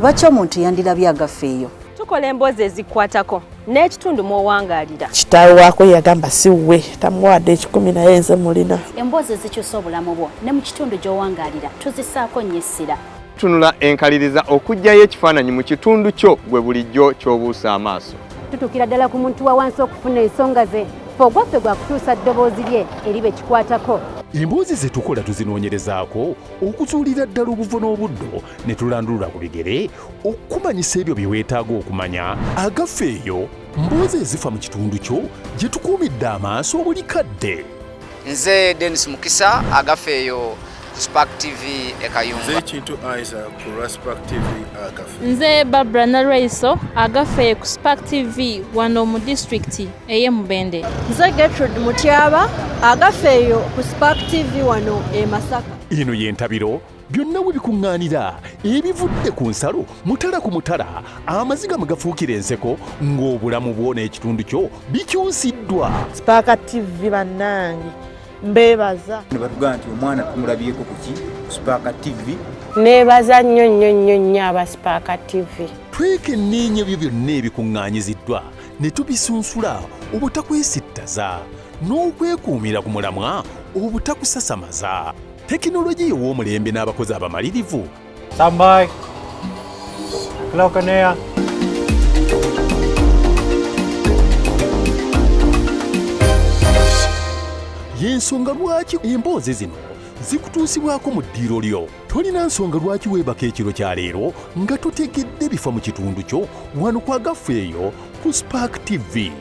Lwaki omuntu yandirabye agafa eyo? Tukola emboozi ezikukwatako n'ekitundu mw'owangaalira. Kitaawe waako yagamba si wuwe, tamuwadde 100 naye nze mulina. Emboozi ezikyusa obulamu bwo ne mu kitundu gy'owangaalira tuzisaako nnyo essira. Tunula enkaliriza okuggyayo ekifaananyi mu kitundu kyo gwe bulijjo ky'obuusa amaaso. Tutuukira ddala ku muntu wa wansi okufuna ensonga ze. Ffe ogwaffe gwa kutuusa ddoboozi lye eri be kikwatako. Emboozi ze tukola tuzinoonyerezaako okuzuulira ddala obuvo n'obuddo ne tulandulula ku bigere okukumanyisa ebyo bye weetaaga okumanya. Agafa eyo mboozi ezifa mu kitundu kyo gye tukuumidde amaaso buli kadde. Nze Dennis Mukisa agafa eyo ku Spark TV e Kayunga. Nze Kintu Isaac ku lwa Spark TV agafa. Nze Barbara Nalweiso agafa eyo ku Spark TV wano mu disitulikiti ey'e Mubende. Nze Gertrude Mutyaba agafa eyo ku Spark TV wano e Masaka. Eno y'entabiro byonna we bikuŋŋaanira ebivudde ku nsalo mutala ku mutala amaziga mwe gafuukira enseko ng'obulamu bwo n'ekitundu kyo bikyusiddwa. Spark TV bannange mbeebaza. Ne batugamba nti omwana tumulabyeko ku ki ku Spark TV. Neebaza nnyo nnyo nnyo nnyo aba Spark TV. Twekenneenya ebyo byonna ebikuŋŋaanyiziddwa ne tubisunsula obutakwesittaza n'okwekuumira ku mulamwa obutakusasamaza. Tekinologiya ow'omulembe n'abakozi abamalirivu. Standby. Clock on air. Y'ensonga lwaki emboozi zino zikutuusibwako mu ddiiro lyo. Tolina nsonga lwaki weebaka ekiro kya leero nga totegedde bifa mu kitundu kyo wano ku Agafa eyo ku Spark TV.